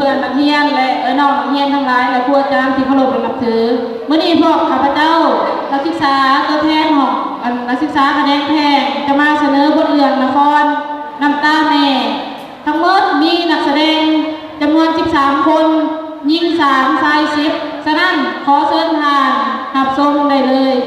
ອນນັກຮຽນ ແລະ ເອີນ້ອງນັກຮຽນທັງຫຼາຍ ແລະ ຄູອາຈານທີ່ເຄົາລົບ ແລະ ນັບຖື. ມື້ນີ້ພວກຂ້າພະເຈົ້າ ນັກສຶກສາ ຕົວແທນຫ້ອງ ອັນ ນັກສຶກສາຂະແໜງແພດ ຈະມາສະເໜີບົດເລື່ອງລະຄອນນ້ຳຕາແມ່. ທັງໝົດມີນັກສະແດງຈຳນວນສິບສາມຄົນ, ຍິງສາມ, ຊາຍສິບ. ສະນັ້ນ, ຂໍເຊີນທ່ານຮັບຊົມໄດ້ເລີຍ.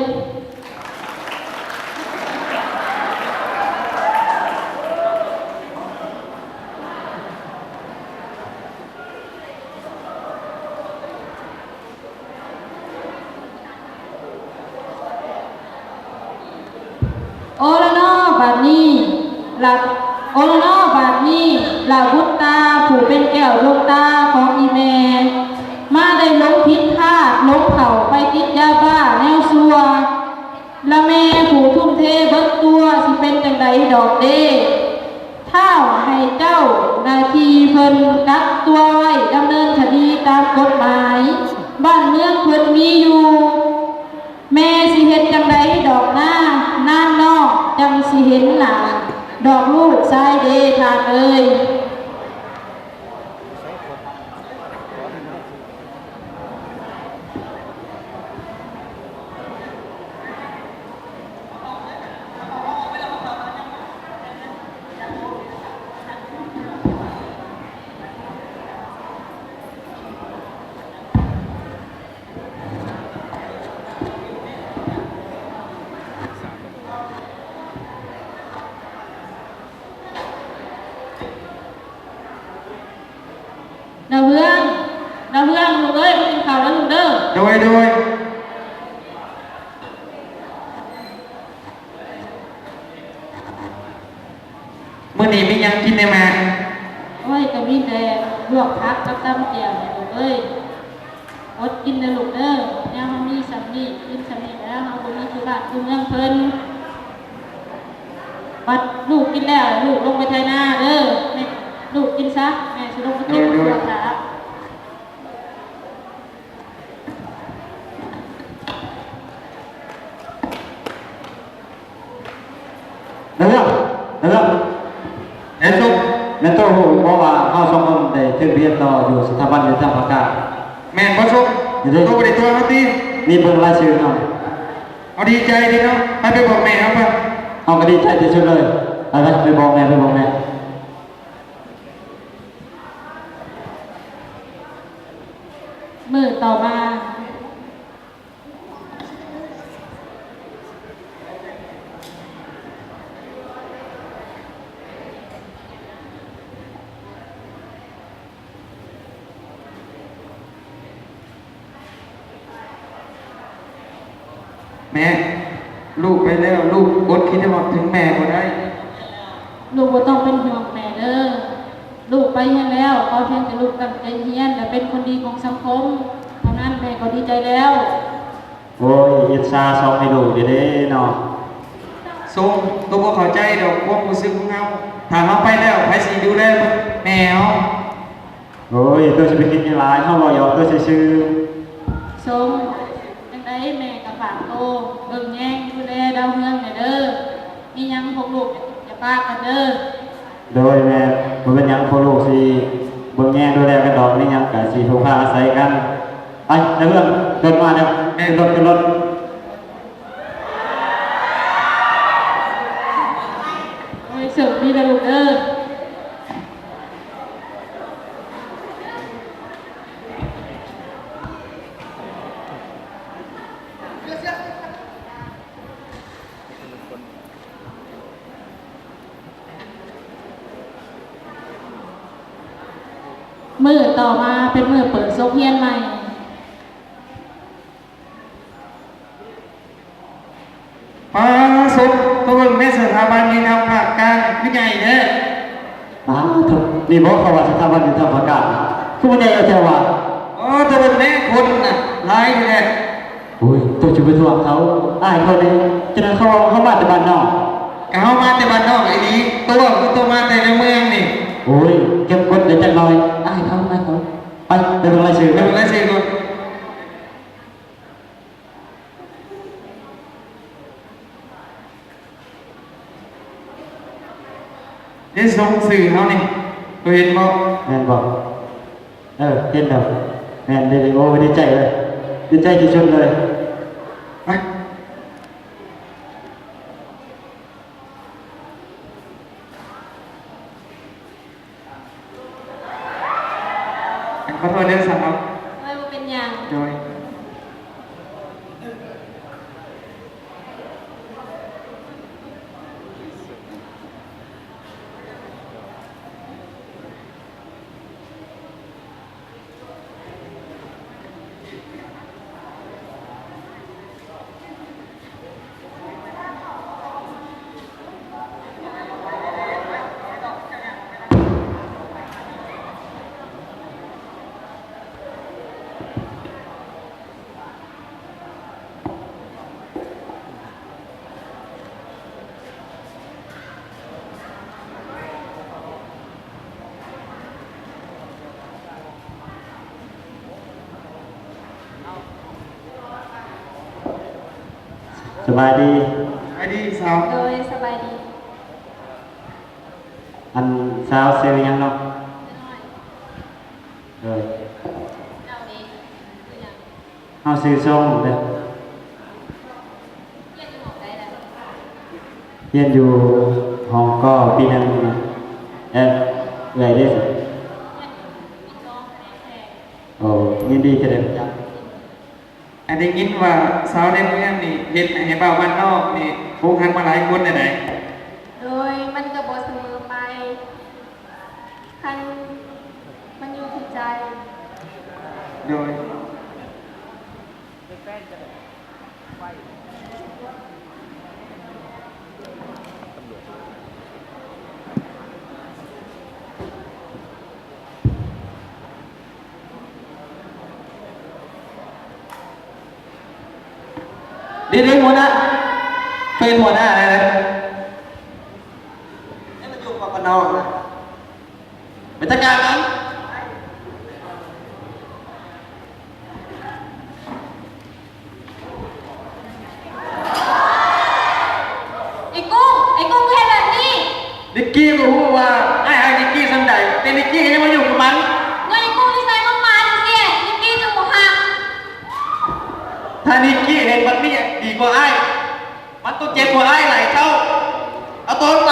ໂອລະນໍ ບາດນີ້ລະ ໂອລະນໍ ບາດນີ້ລະບຸດຕາ ຜູ້ເປັນແກ້ວດວງຕາຂອງອີ່ແມ່ ມາໄດ້ຫຼົງຜິດພາດ ຫຼົງເຂົ້າໄປຕິດຢາບ້າແນວຊົ່ວ. ລະແມ່ຜູ້ທຸ່ມເທເບິດຕົວ ຊິເປັນຈັ່ງໃດດອກເດ້. ທ້າວໃຫ້ເຈົ້າໜ້າທີ່ເພິ່ນກັກຕົວໄວ້ ດຳເນີນຄະດີຕາມກົດໝາຍ ບ້ານເມືອງເພິ່ນມີຢູ່. ແມ່ຊິເຮັດຈັ່ງໃດດອກນາ ນານນ້ອງຈັ່ງຊິເຫັນໜ້າດອກລູກຊາຍເດ້ທ່ານເອີຍ. ດາວເຮືອງ ດາວເຮືອງ ລູກເອີຍ ມາກິນເຂົ້າເດີລູກເດີ. ໂດຍ ໂດຍ. ມື້ນີ້ມີຫຍັງກິນແດ່ແມ່? ໂອ້ຍ ກໍມີແຕ່ລວກຜັກກັບຕຳແຈ່ວນີ້ລູກເອີຍ. ອົດກິນເດີລູກເດີ ແນວເຮົາມີສ່ຳນີ້ ກິນສ່ຳນີ້ແລ້ວ ເຮົາບໍ່ມີຄືບ້ານຄືເມືອງເພິ່ນ. ບັດລູກກິນແລ້ວ ລູກລົງໄປໄຖນາເດີ. ແມ່ ລູກກິນຊະ ແມ່ຊິລົງໄປເກັບໝາກຖົ່ວຖ້າ. ເລື່ອງ ເລື່ອງ ເອີ ສຸກ ແມ່ນໂຕຮູ້ບໍ່ວ່າເຮົາສອງຄົນໄດ້ຖືກຮຽນຕໍ່ຢູ່ສະຖາບັນຍຸຕິທຳພາກກາງ? ແມ່ນບໍ່ສຸກ? ໂຕບໍ່ໄດ້ຕົວະເຮົາຕິ? ນີ້ເບິ່ງລາຍຊື່ເຮົາ. ເຮົາດີໃຈເດເນາະ. ໄປ ໄປບອກແມ່ເຮົາໄປ. ເຮົາກໍດີໃຈທີ່ສຸດເລີຍ. ໄປ ໄປ ໄປບອກແມ່ ໄປບອກແມ່. ມື້ຕໍ່ມາ. ແມ່ ລູກໄປແລ້ວ ລູກອົດຄິດຮອດເຖິງແມ່ບໍ່ໄດ້. ລູກບໍ່ຕ້ອງເປັນຫ່ວງແມ່ເດີ. ລູກໄປຮຽນແລ້ວ ຂໍພຽງແຕ່ລູກຕັ້ງໃຈຮຽນ ແລະ ເປັນຄົນດີຂອງສັງຄົມເທົ່ານັ້ນ ແມ່ກໍດີໃຈແລ້ວ. ໂອ້ຍ ອິດສາສອງແມ່ລູກນີ້ເດ້ເນາະ. ສົມ ໂຕບໍ່ເຂົ້າໃຈດອກຄວາມຮູ້ສຶກຂອງເຮົາ. ຖ້າເຮົາໄປແລ້ວ ໃຜຊິດູແລແມ່ເຮົາ? ໂອ້ຍ ໂຕຊິໄປຄິດຫຍັງຫຼາຍ ເຮົາເວົ້າຫຍອກໂຕຊື່ໆ. ສົມ ຈັ່ງໃດແມ່ກໍຝາກໂຕເບິ່ງແຍງດູແລດາວເຮືອງແດ່ເດີ. ມີຫຍັງພວກລູກຢ່າປາກັນເດີ. ໂດຍແມ່ ບໍ່ເປັນຫຍັງ ພວກລູກຊິເບິ່ງແຍງດູແລກັນດອກ ມີຫຍັງກໍຊິເພິ່ງພາອາໄສກັນ. ໄປ ດາວເຮືອງ ລົດມາແລ້ວ. ແມ່ ຂຶ້ນລົດ ຂຶ້ນລົດ. ໂອ້ຍ ໂຊກດີເດີລູກເດີ. ມື້ຕໍ່ມາເປັນມື້ເປີດສົກຮຽນໃໝ່. ປາ ສົມ ໂຕເບິ່ງແມ່ ສະຖາບັນຍຸຕິທຳພາກກາງຄືໃຫຍ່ແທ້. ປາໂທ້ ນີ້ບໍ່ເຂົາວ່າສະຖາບັນຍຸຕິທຳພາກກາງ ຄືມັນໃຫຍ່ແທ້ວະ? ໂອ້ ໂຕເບິ່ງແມ່ ຄົນນະຫຼາຍແທ້. ໂອ້ຍ ໂຕຈະໄປຖ້ວງເຂົາ ອາຍເຂົາເດ້. ຈະນັ້ນເຂົາເວົ້າເຮົາມາແຕ່ບ້ານນອກ. ກະເຮົາມາແຕ່ບ້ານນອກອີ່ຫຼີ ໂຕເວົ້າຄືໂຕມາແຕ່ໃນເມືອງນີ້. ໂອ້ຍ ເກັບກົດໄດ້ຈັກໜ້ອຍ ອາຍເຂົາ ອາຍເຂົາ. ໄປ ໄປເບິ່ງລາຍຊື່ ໄປເບິ່ງລາຍຊື່ກ່ອນ. ເດ້ ສົ່ງຊື່ເຮົານີ້ ໂຕເຫັນບໍ່? ແມ່ນບໍ່? ເອີ ເຫັນແລ້ວ ແມ່ນເດ້. ໂອ້ ດີໃຈເລີຍ ດີໃຈທີ່ສຸດເລີຍ. ໄປ ຂໍໂທດເດີສາວ. ໂດຍ ບໍ່ເປັນຫຍັງ. ໂດຍ. ສະບາຍດີ. ສະບາຍດີສາວ. ໂດຍ ສະບາຍດີ. ອັນ ສາວຊື່ຫຍັງເນາະ? ນ້ອຍ. ໂດຍ. ເຈົ້າເດ? ຊື່ຫຍັງ? ເຮົາຊື່ຊົງເດີ. ຮຽນຢູ່ຫ້ອງໃດລະ? ຮຽນຢູ່ຫ້ອງ ກ ປີໜຶ່ງ. ເອີ ເອື້ອຍເດ? ຮຽນຢູ່ປີສອງ ຄະແນນແພງ. ໂອ້ ຍິນດີທີ່ໄດ້ຮູ້ຈັກ. ອັນ ໄດ້ຍິນວ່າຊາວໃນເມືອງນີ້ເຮັດໃຫ້ບ່າວບ້ານນອກນີ້ອົກຫັກມາຫຼາຍຄົນແລ້ວໃດ? ໂດຍ ມັນກໍບໍ່ສະເໝີໄປ. ຄັນມັນຢູ່ທີ່ໃຈ. ໂດຍ. ນີ້ເດ້ຫົວໜ້າ ເປັນຫົວໜ້າແດ່ເດ້. ໃຫ້ມັນຢູ່ ປກນ ນະ ໄປຈັດການມັນ. ໄອ້ກຸ້ງ ໄອ້ກຸ້ງເຮັດແບບນີ້. ນິກກີ້ກໍຮູ້ວ່າອ້າຍຮັກນິກກີ້ສ່ຳໃດ ແຕ່ນິກກີ້ກໍຍັງມາຫຍຸ້ງກັບມັນ. ເງິນໄອ້ກຸ້ງນິໄສມັນມາຈັ່ງຊີ້ ນິກກີ້ຈຶ່ງບໍ່ຮັກ. ຖ້ານິກກີ້ເຮັດແບບນີ້ດີກວ່າອ້າຍ ມັນຕ້ອງເຈັບກວ່າອ້າຍຫຼາຍເທົ່າ. ເອົາຕົວມັນໄປ.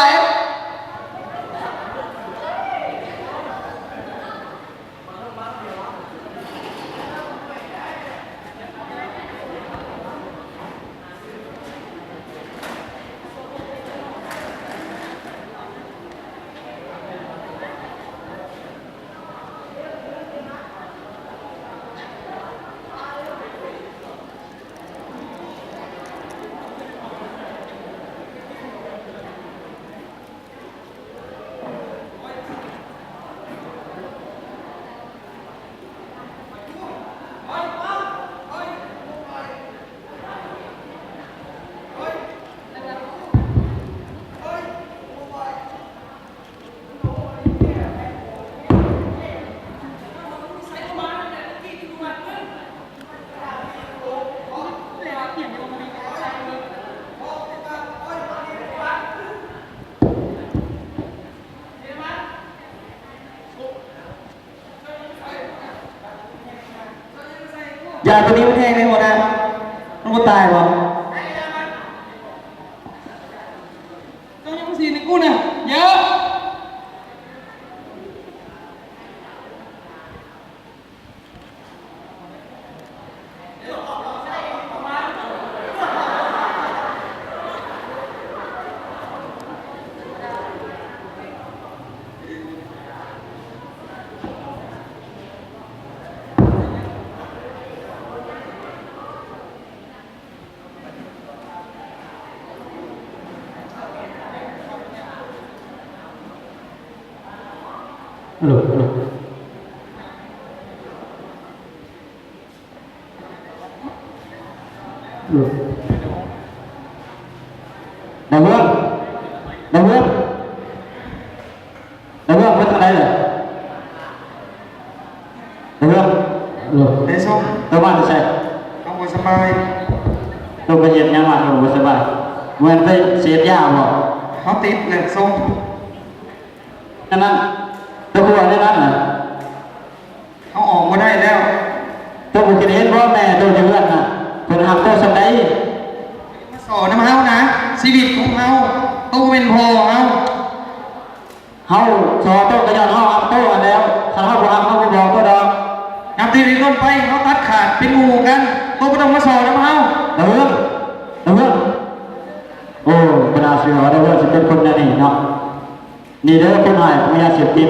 ຢາຕົວນີ້ມັນແຮງເດ້ຫົວໜ້າ ມັນບໍ່ຕາຍບໍ່? ເຈົ້າຍັງຊິໃຫ້ກູນະ ເຢີ. ດາວເຮືອງ ດາວເຮືອງ ດາວເຮືອງ ໄປທາງໃດເລີຍ? ດາວເຮືອງ ເອີ ໄດ້ສົ່ງ ເຈົ້າມາແຕ່ໃສ? ເຮົາບໍ່ສະບາຍ. ເຈົ້າໄປເຮັດຫຍັງມາ ເຈົ້າບໍ່ສະບາຍ? ແມ່ນໄປເສບຢາບໍ່? ເຮົາຕິດແຫຼະ ສົ່ງ ອັນນັ້ນ ຕະບົວໃນນັ້ນນະ. ເຮົາອອກບໍ່ໄດ້ແລ້ວ. ໂຕບໍ່ຄິດເຫັນບໍ່ ແມ່ໂຕຢູ່ເຮືອນນະ ເພິ່ນຮັກໂຕສ່ຳໃດ? ມາສໍນຳເຮົານະ ຊີວິດຂອງເຮົາ ໂຕແມ່ນພໍ່ເຮົາ. ເຮົາສໍໂຕກໍຍ້ອນເຮົາຮັກໂຕຫັ້ນແຫຼ້ວ. ຄັນເຮົາບໍ່ຮັກ ເຮົາບໍ່ບອກໂຕດອກ. ນັບແຕ່ນີ້ເປັນຕົ້ນໄປ ເຮົາຕັດຂາດເປັນໝູ່ກັນ. ໂຕບໍ່ຕ້ອງມາສໍນຳເຮົາ. ຕາເຮືອງ ຕາເຮືອງ. ໂອ້ ບໍ່ໜ້າເຊື່ອວ່າຕາເຮືອງຊິເປັນຄົນແນວນີ້ເນາະ. ນີ້ເດີ ຄົນຮ້າຍຂອງຢາເສບຕິດ.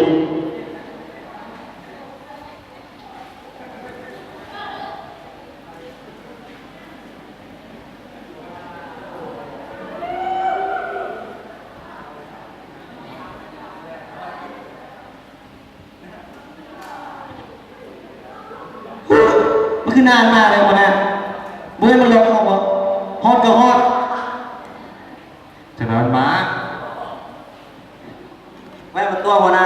ມັນຄືນານມາກເລີຍຫົວໜ້າ. ບໍ່ແມ່ນມັນຫຼົງເຮົາບໍ່? ຮອດກໍຮອດ. ຈະນອນມາ. ໄວ້ມາຕົວະຫົວໜ້າ.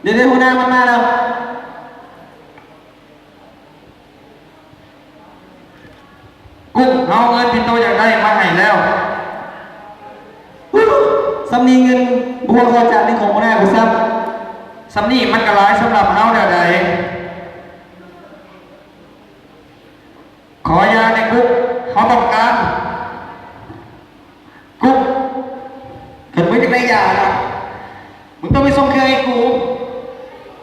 ເດ ເດ ຫົວໜ້າມັນມາແລ້ວ. ກຸກ ເຮົາເອົາເງິນທີ່ໂຕຢາກໄດ້ມາໃຫ້ແລ້ວ. ສ່ຳນີ້ເງິນບໍ່ພໍຈາກເງິນຂອງຫົວໜ້າກູຊ້ຳ. ສ່ຳນີ້ມັນກໍຫຼາຍສຳລັບເຮົາແລ້ວໃດ. ຂໍຢາແດ່ກຸກ ເຮົາຕ້ອງການ. ກຸກ ຄັນມຶງຢາກໄດ້ຢານະ ມຶງຕ້ອງໄປສົ່ງເຄື່ອງໃຫ້ກູ.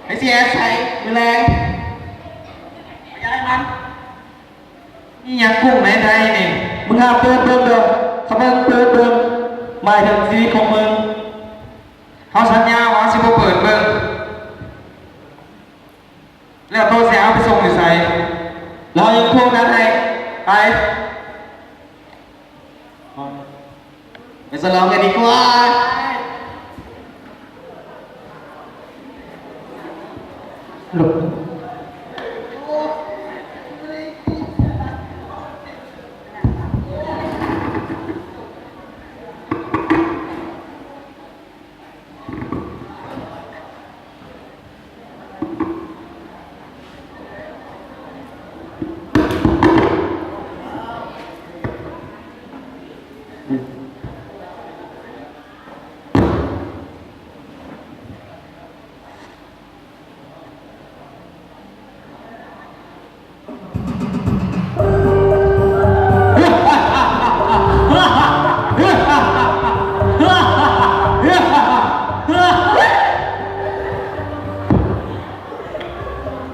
ໃຫ້ຊິແອບໃສ່ມື້ແລງ. ເອົາຢາໃຫ້ມັນ. ອີຫຍັງກຸກໃນໃດນີ້? ມຶງຫ້າມເປີດເບິ່ງເດີ້. ຖ້າມຶງເປີດເບິ່ງ ໝາຍເຖິງຊີວິດຂອງມຶງ. ເຮົາສັນຍາວ່າເຮົາຊິບໍ່ເປີດເບິ່ງ. ແລ້ວໂຕຊິເອົາໄປສົ່ງຢູ່ໃສ? ລາວຍັງທວງນັ້ນໃຫ້. ໄປ ໄປສະຫຼອງກັນດີກວ່າ.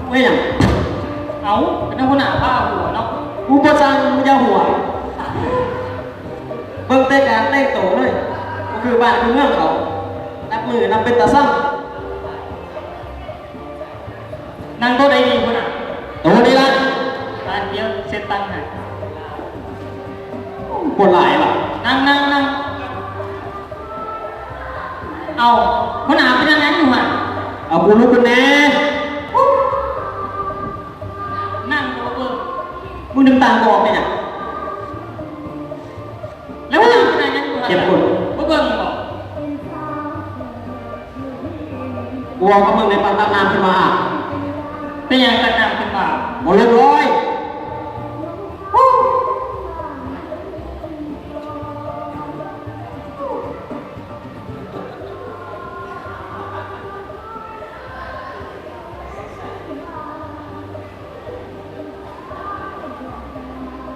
ແມ່ນຫຍັງ? ເອົ້າ ເປັນຫົວໜ້າພາຫົວເນາະ. ກູບໍ່ສັ່ງ ມຶງຢ່າຫົວ. ເບິ່ງແຕ່ການແຕ່ງໂຕເລີຍ ບໍ່ຄືບ້ານຄືເມືອງເຂົາ. ນັບມື້ນັບເປັນຕາຊັງ. ນັ່ງໂຕໃດດີ ຫົວໜ້າ? ໂຕນີ້ລະ. ອັນດຽວເຊັດຕັງໃຫ້. ບໍ່ຫຼາຍຫວາ? ນັ່ງ ນັ່ງ ນັ່ງ. ເອົ້າ ຫົວໜ້າເປັນຫຍັງຢູ່ຫັ້ນ? ເອົາ ກູລຸກຂຶ້ນແດ່. ນັ່ງກໍບໍ່ເບິ່ງ. ມຶງດຶງຕາມກູອອກເປັນຫຍັງ? ແລ້ວເຈົ້າເປັນຫຍັງຢູ່ຫັ້ນ? ເຈັບກົ້ນ. ບໍ່ເບິ່ງບໍ? ກູເວົ້າກັບມຶງໃນປານຕັກນ້ຳຂຶ້ນມາ. ເປັນຫຍັງຕັກນ້ຳຂຶ້ນມາ? ບໍ່ເລີຍ.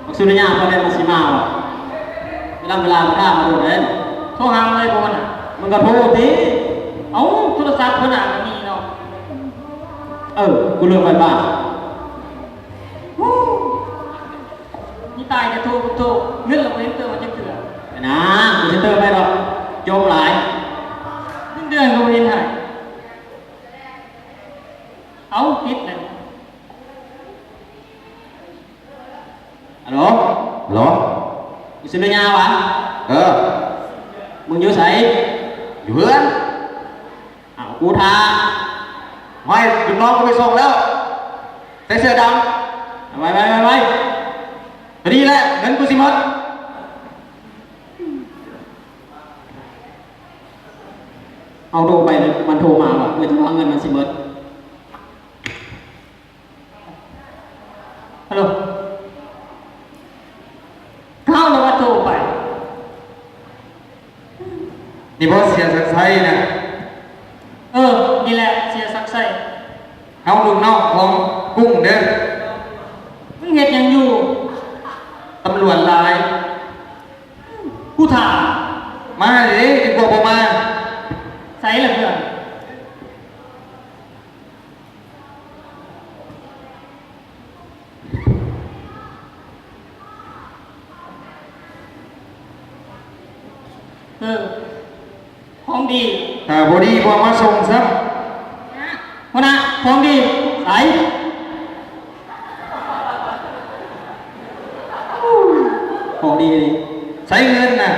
ບັກສຸລິຍາ ພໍແລ້ວ ມັນຊິມາບໍ່? ເວລາ ເວລາມັນຖ້າມາໂດນເດ້. ໂທຫາມັນເລີຍບໍ່ ຫັ້ນນະ? ມັນກໍໂທຕິ. ເອົ້າ ໂທລະສັບເພິ່ນນະກໍມີເນາະ. ເອີ ກູເລີຍໄປບ້ານ. ມີຕາຍແຕ່ໂທ ໂທ ເງິນລະບໍ່ເຫັນເຕີມມາຈັກເທື່ອ. ນາ ກູຊິເຕີມໃຫ້ດອກ. ໂຈມຫຼາຍ. ເງິນເດືອນກໍບໍ່ເຫັນໃຫ້. ເອົ້າ ຕິດແລ້ວ. ຮັລໂຫຼ ຮັລໂຫຼ ມີສຸລິຍາຫວາ? ເອີ ມຶງຢູ່ໃສ? ຢູ່ເຮືອນ. ອ້າວ ກູຖ້າ ຫ້ອຍ ລູກນ້ອງກູໄປສົ່ງແລ້ວ ໃສ່ເສື້ອດຳ. ໄວໆ ໄວໆ ໄວ. ພໍດີແຫຼະ ເງິນກູຊິໝົດ. ເອົາໂທໄປ ມັນໂທມາວ່າ ເມື່ອຈະວ່າເງິນມັນຊິໝົດ. ຮັລໂຫຼ ເຂົາລະວ່າໂທໄປ ນີ້ບໍ່ເສຍສັກໄຊນະ? ເອີ ນີ້ແຫຼະເສຍສັກໄຊ. ເຮົາລູກນ້ອງຂອງກຸ້ງເດີ້. ມຶງເຮັດຫຍັງຢູ່? ຕຳຫຼວດຫຼາຍ. ຜູ້ຖ້າ. ມາເດ້ ດີກວ່າບໍ່ມາ. ໃສລະເພື່ອນ? ເອີ ຂອງດີ. ຖ້າບໍ່ດີບໍ່ເອົາມາສົ່ງຊ້ຳ. ຫົວໜ້າ ຂອງດີໃສ? ຂອງດີ ໃສເງິນນະ?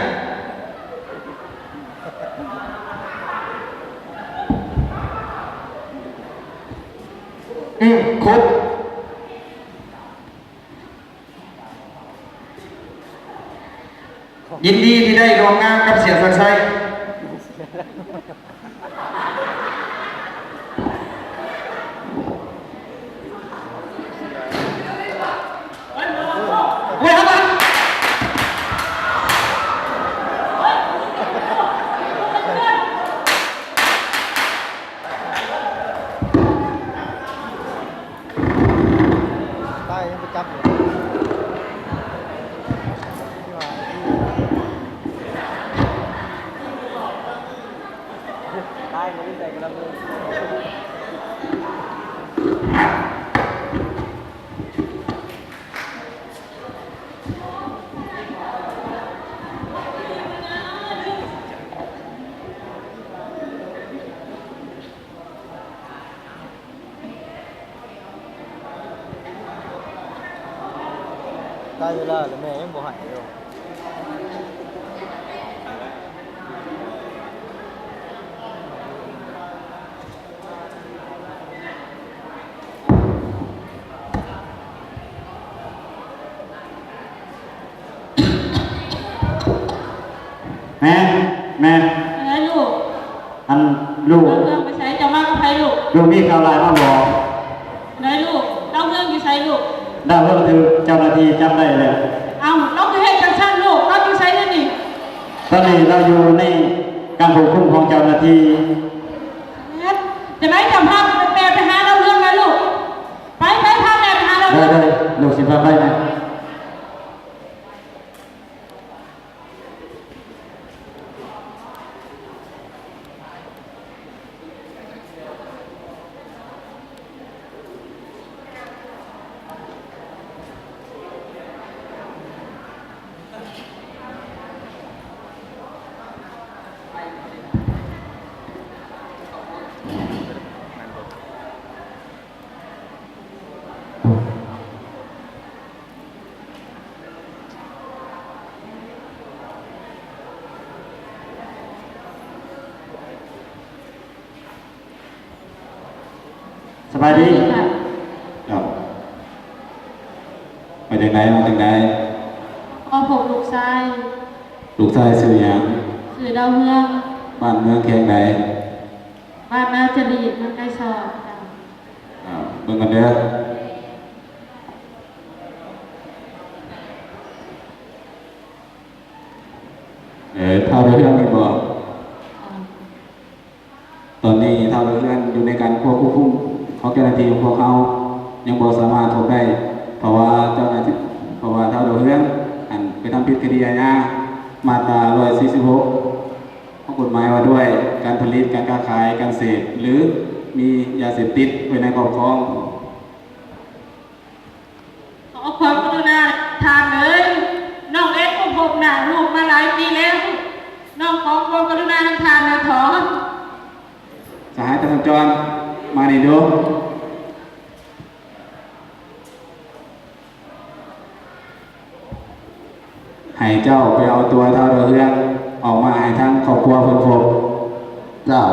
ອືມ ຄົບ. ຍິນດີທີ່ໄດ້ຮ່ວມງານກັບເສຍສັກໄຊ. ໃກ້ເວລາແລ້ວ ແມ່ຍັງບໍ່ໃຫ້ຢູ່. ແມ່ ແມ່ ເອີ ລູກ. ອັນ ລູກ ເອົາເຄື່ອງໄປໃສ? ເຈົ້າມາກັບໃຜລູກ? ລູກມີຂ່າວຮ້າຍມາບອກ. ໃດລູກ? ດາວເຮືອງຢູ່ໃສລູກ? ດາວເຮືອງຖືກເຈົ້າໜ້າທີ່ຈັບໄດ້ແລ້ວ. ເອົ້າ ລາວຄືເຮັດຈັ່ງຊັ້ນລູກ? ລາວຢູ່ໃສດຽວນີ້? ຕອນນີ້ລາວຢູ່ໃນການຄວບຄຸມຂອງເຈົ້າໜ້າທີ່. ເຮັດ ຈັ່ງໃດເຈົ້າພາແມ່ໄປຫາດາວເຮືອງນະລູກ. ໄປ ໄປ ພາແມ່ໄປຫາດາວເຮືອງ. ໄດ້ ໄດ້ ລູກຊິພາໄປນະ. ສະບາຍດີ. ເຈົ້າ ໄປຈັ່ງໃດ ມາຈັ່ງໃດ? ຂໍພົບລູກຊາຍ. ລູກຊາຍຊື່ຫຍັງ? ຊື່ດາວເຮືອງ. ບ້ານເມືອງແຂວງໃດ? ບ້ານນາຈະລີດ ເມືອງໄກສອນ. ເຈົ້າ ເບິ່ງກັນເດີ້. ເອີ ທ້າວດາວເຮືອງແມ່ນບໍ່? ຕອນນີ້ທ້າວດາວເຮືອງຢູ່ໃນການຄວບຄຸມຂອງເຈົ້າໜ້າທີ່ຂອງພວກເຮົາ ຍັງບໍ່ສາມາດພົບໄດ້ ເພາະວ່າເຈົ້າໜ້າທີ່ ເພາະວ່າທ້າວດາວເຮືອງຫັ້ນໄປທຳຜິດຄະດີອາຍາ ມາດຕາຮ້ອຍສີ່ສິບຫົກ ຂອງກົດໝາຍວ່າດ້ວຍການຜະລິດ, ການຄ້າຂາຍ, ການເສບ ຫຼື ມີຢາເສບຕິດໄວ້ໃນຄອບຄອງ. ຂໍຄວາມກະລຸນາທ່ານເອີຍ, ນ້ອງເອງບໍ່ພົບໜ້າລູກມາຫຼາຍປີແລ້ວ, ນ້ອງຂໍຄວາມກະລຸນານຳທ່ານແດ່ເທາະ. ສະຫາຍຕຳຫຼວດຈອນ ມານີ້ດູ. ໃຫ້ເຈົ້າໄປເອົາຕົວທ້າວດາວເຮືອງອອກມາໃຫ້ທາງຄອບຄົວເພິ່ນພົບ. ເຈົ້າ.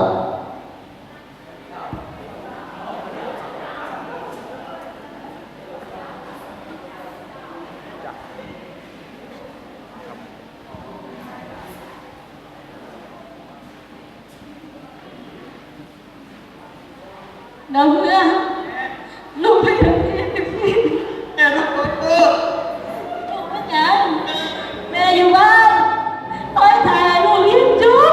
ດາວເຮືອງ ລູກເປັນຫຍັງ? ແມ່ ລູກຂໍໂທດ. ລູກເປັນຫຍັງ? ແມ່ຢູ່ບ້ານ ຄອຍຖ້າລູກຮຽນຈົບ.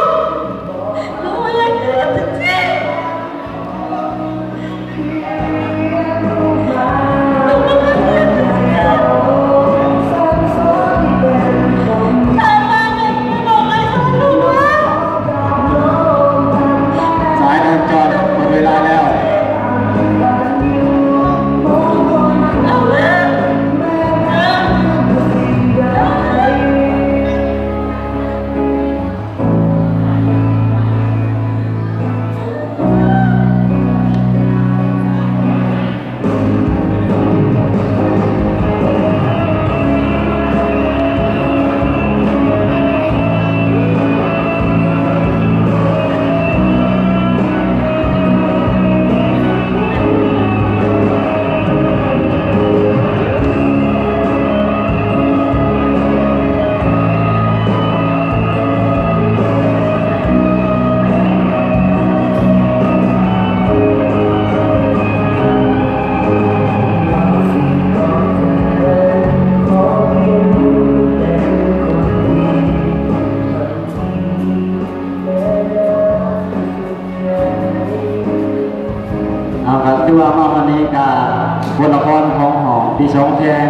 ສອງຫ້ອງທີ່ສອງແຂວງ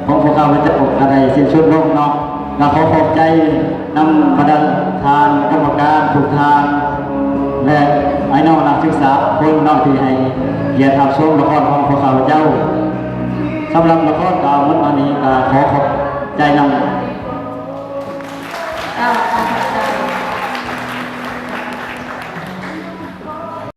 ຂອງພວກຂ້າພະເຈົ້າກໍໄດ້ສິ້ນສຸດລົງເນາະ. ກໍຂໍຂອບໃຈນຳບັນດາທ່ານກຳມະການທຸກທ່ານ ແລະອ້າຍນ້ອງນັກສຶກສາທຸກຄົນເນາະ ທີ່ໃຫ້ກຽດຮັບຊົມລະຄອນຂອງພວກຂ້າພະເຈົ້າ. ສຳລັບລະຄອນກໍໝົດເທົ່ານີ້ ກໍຂໍຂອບໃຈນຳ